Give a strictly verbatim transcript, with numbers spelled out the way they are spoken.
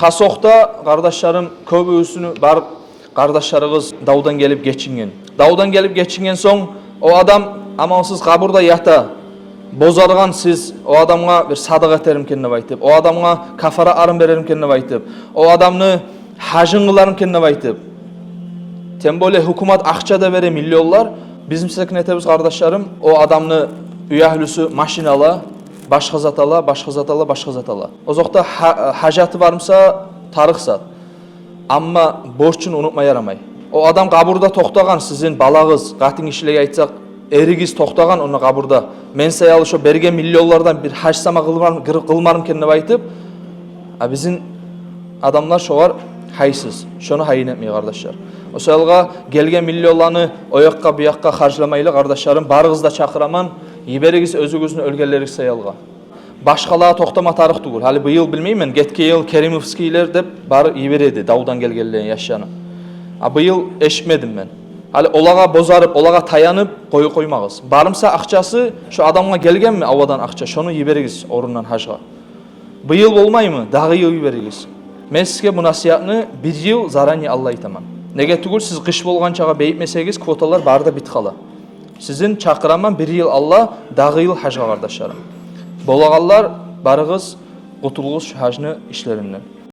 Хасокъда, къардашларым, кёбюсюню бар къардашларыгъыз давдан гелип гечинген. Давдан гелип гечинген сонг, о адам амалсыз къабурда ята, бозаргъан, сиз о адамгъа бир садакъа этермикен деп айтып, о адамгъа кафара арын берермикен деп айтып, о адамны гьажын къылармикен деп айтып. Тем более гьукумат акъча да бере, миллионлар. Биз мисал этебиз, къардашларым, о адамны уьягьлюсю машин ала, башгъа зат ала, башгъа зат ала, башгъа зат ала. Озокъда, гьа-, гьажаты бармыса, тарыкъ зат. Амма борчун унутма ярамай. О адам къабурда токътагъан, сизин балагъыз, къатынгишилеге айтсакъ, эригиз токътагъан онда къабурда. Мен саялы шо берген миллионлардан бир гьаж сама къылмар-, къыр-, къылмармикен деп айтып. А бизин адамлар шогъар гьайсыз, шону гьайын этмей, къардашлар. О саялгъа гелген миллионланы о якъгъа, бу якъгъа харжламайлы, къардашларым, барыгъыз да чакъыраман, йиберигиз оьзюгюзню оьлгенлеригиз саялгъа. Башгъалагъа токътама тарыкъ тюгюл. Гьали быйыл, билмеймен, гетген йыл Керимовскийлер деп барып йибере эди давдан гелгенлени яшланы. А быйыл эшитмедим мен. Гьали олагъа бозарып, олагъа таянып къоюп къоймагъыз. Бармыса акъчасы, шо адамгъа гелгенми авадан акъча, шону йиберигиз орнундан гьажгъа. Быйыл болмаймы, дагъы йыл йиберигиз. Мен сизге бу насигьатны бир йыл заранее алда айтаман. Неге тюгюл, сиз къыш болгъанчагъа бегитмесегиз, квоталар бары да битип къала. Сизин чакъыраман бир йыл алда, дагъы йыл гьажгъа, къардашларым. Болагъанлар, барыгъыз, къутулугъуз шу гьажны ишлеринден.